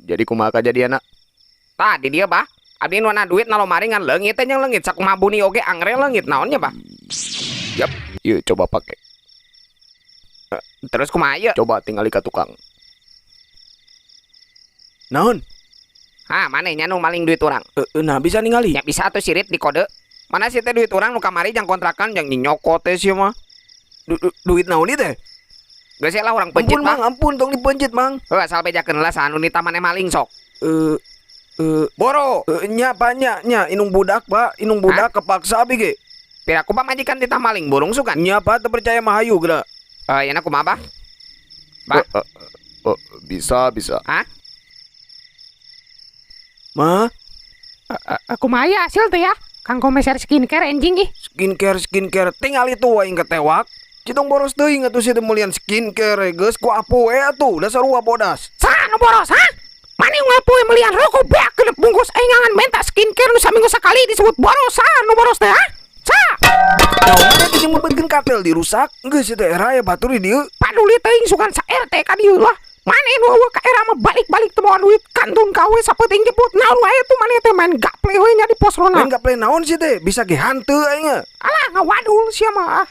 Jadi kumaha kajadianna? Tah, di dieu, Bah. Abdi nu duit na lomari ngan leungit teh jeung leungit sakumaha buni oge angre leungit naon nya, Bah? Yap, yuk coba pakai. Terus kumaha ieu? Coba tingali ka tukang. Naon? Hah, maneh nya nu maling duit urang? Nah bisa ningali. Ya bisa atuh sirit di kode. Mana sih teh duit urang nu kamari jang kontrakan jang nyokot teh sia mah. Duit naon ieu teh? Geus lah urang pencit. Ampun, Mang, mah. Ampun, tong dipencit, Mang. Heuh, asal bejakeun lah saha nu nitah maneh maling sok. Eh Boro. Nya Pak, nya nya indung budak, Pak, indung budak kepaksa abi ge. Piraku pamajikan titah maling burung sugan. Nya Pak, teu percaya mah hayu geura. Eh, nya kumaha, Bah? Bah? Bisa, bisa. Hah? Ma, Kumaha ya hasil teh ya? Kanggo meser skincare anjing ih. Skincare skincare tinggal itu aing ketewak. Citong boros teuing atuh sia teh meulian skincare geus ku apu we atuh, dasar sarua bodas. Saha nu boros, ha? Maneh ngapoe melian rokok beak genep bungkus, aing ngangan menta skincare nu saminggu sakali disebut boros, saha nu boros teh, ha? Saha? Naon maneh teh jeung meubeutkeun katel dirusak? Geus ieu teh era aya batur di dieu. Paduli teuing sugan sa RT ka dieu lah. Maneh nu euweuh ka era mah balik-balik teu mawa duit, kantun kawe sapeuting jebut naon wae tuh maneh teh main gaple we nya di pos ronda. Main gaple naon sih teh? Bisa ge hanteu aing. Alah, ngawadul sia mah ah.